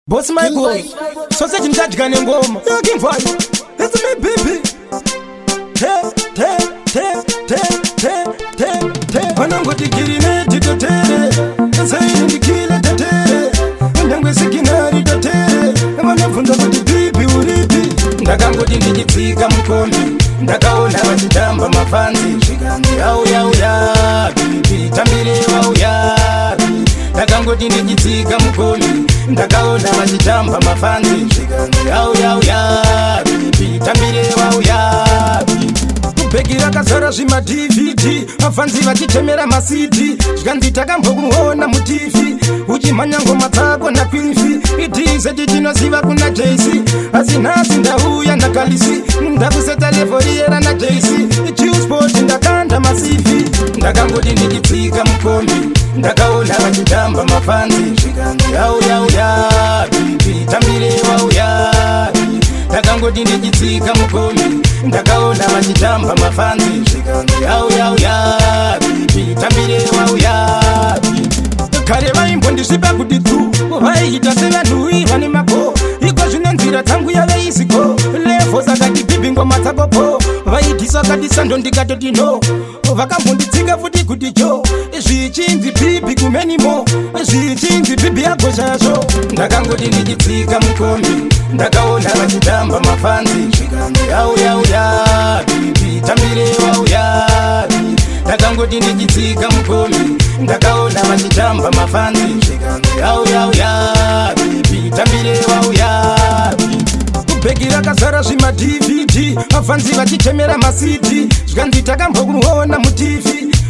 Boss Michael, sausage ndadya nengoma. Yeah, King Vibe, it's me baby. Te te te te te te te. Vanongoti girineti totere, sei ndikile tetere, nyangwe sikinari totere. Vanobvunza kuti bibi uripi? Ndakangoti ndichitsika mukombi, ndakaona vachitamba mafanzi, zvikanzi auya uya bibi, tambire wauya bibi. Ndakangoti ndichitsika mukombi, ndakaona vachitamba mafanzi, zvikanzi auya uya bibi, tambire wauya bibi. Bhegi rakazara zvimaDVD, vafanzi vachichemera maCD, zvikanzi takambokuona muTV uchimhanya ngoma dzako naQueen idz tinoziva kuna JC, asi nhasi ndauya nakalisi, ndakuseta level iyera naJC Chillsport, ndakanda maCV. Ndakangoti ndichitsika mukombi, ndakaona vachitamba mafanzi, zvikanzi auya uya bibi, tambire wauya bibi. Ndakangoti ndichitsika mukombi, ndakaona vachitamba mafanzi, zvikanzi auya uya bibi, tambire wauya bibi. Kare vaimbondisvipa kuti tu vaiita sevanhu vane mako, iko zvino nzira dzangu yave iziko level. Sakati bhibhi ngoma dzakopo vaidhisa kati sando, ndikatoti no. Vakambonditsika futi kuti jo, zvichinzi bhibhi kumenimo, zvichinzi bhibhi yagoshazvo. Ndakangoti ndichitsika mukombi, ndakaona vachitamba mafanzi, zvikanzi auya uya bhibhi, tambire wauya bibi. Ndakangoti ndichitsika mukombi, ndakaona vachitamba mafanzi, zvikanzi auya uya bibi, tambire wauya bibi. Bhegi rakazara zvimaDVD, vafanzi vachichemera maCD, zvikanzi takambokuona muTV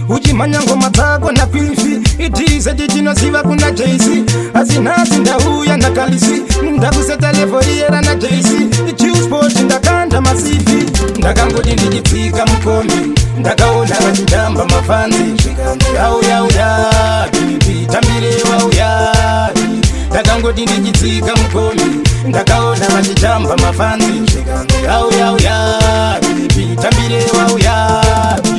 uchimhanya ngoma dzako naQueen idz tinoziva kuna JC, asi nhasi ndauya nakalisi, ndakuseta level iyera naJC Chillsport, ndakanda maCV. Ndakangoti ndichitsika mukombi, ndakaona vachitamba mafanzi, zvikanzi auya uya bibi, tambire wauya bibi. Ndakangoti ndichitsika mukombi, ndakaona vachitamba mafanzi, zvikanzi auya uya bibi, tambire wauya bibi.